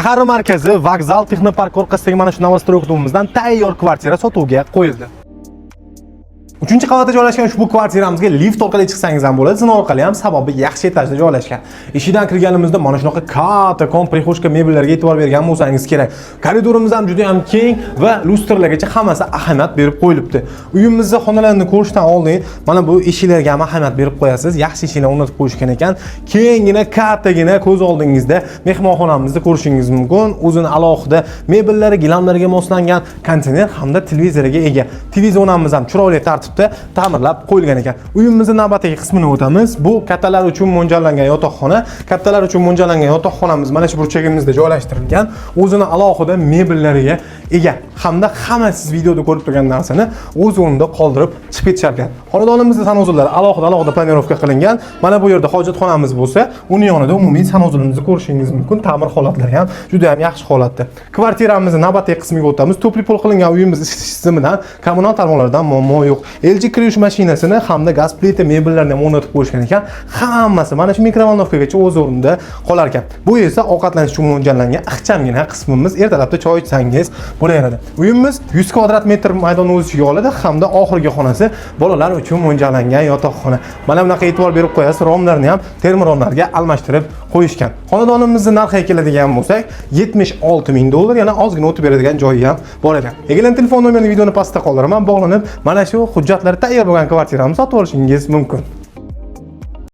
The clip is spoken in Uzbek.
Shahar markazi, vokzal, texnopark orqasidagi mana shu новостройка domimizdan tayyor kvartira sotuvga qo'yildi. Uchinchi qavatda joylashgan ushbu kvartiramizga lift orqali chiqsangiz ham bo'ladi, zina orqali ham, sababi yaxshi etajda joylashgan. Eshikdan kirganimizda mana shunaqa kattakon прихожка mebellarga e'tibor bergan bo'lsangiz kerak. Koridorimiz ham juda ham keng va lyustralargacha hammasi ahamiyat berib qo'yilibdi. Uyimizni xonalarini ko'rishdan oldin mana bu eshiklarga ham ahamiyat berib qo'yasiz. Yaxshi eshiklar o'rnatib qo'yishgan ekan. Kenggina, kattagina ko'z oldingizda mehmonxonamizni ko'rishingiz mumkin. O'zini alohida mebellari, gilamlarga moslangan konditsioner hamda televizoriga ega. TV zonamiz ham chiroyli tartibda ta'mirlab qo'yilgan ekan. Uyimizni navbatdagi qismini o'tamiz. Bu kattalar uchun mo'ljallangan yotoqxona. Kattalar uchun mo'ljallangan yotoqxonamiz mana shu burchagimizda joylashtirilgan. O'zini alohida mebellariga ega hamda hamma siz videoda ko'rib turgan narsani o'z o'rnida qoldirib chiqib ketishar ekan. Xonadonimizda санузел lari alohida alohida планировка qilingan. Mana bu yerda hojatxonamiz bo'lsa, uni yonida umumiy санузел imizni ko'rishingiz mumkin. Ta'mir holatlari ham juda ham yaxshi holatda. Kvartiramizni navbatdagi qismiga o'tamiz. Тёплый пол qilingan uyimiz isitish tizimidan, kommunal tarmoqlardan muammo yo'q. LG kir yuvish mashinasini hamda gaz plita mebellarni ham o'rnatib qo'yishgan ekan. Hammasi mana shu микроволновка gacha o'z o'rnida qolar ekan. Bu esa ovqatlanish uchun mo'ljallangan ixchamgina qismimiz. Ertalabda choy ichsangiz bo'laveradi. Uyimiz 100 kvadrat metr maydonni o'z ichiga oladi hamda oxirgi xonasi bolalar uchun mo'ljallangan yotoqxona. Mana bunaqa e'tibor berib qo'yasiz, romlarni ham termoromlarga almashtirib qo'yishgan. Xonadonimizni narxiga keladigan bo'lsak, 76 ming dollar, yana ozgina o'tib beradigan joyi ham bor ekan. Egalan telefon nomerini videoni pastda qoldiraman, bog'lanib mana shu hujjatlari tayyor bo'lgan kvartirani sotib olishingiz mumkin.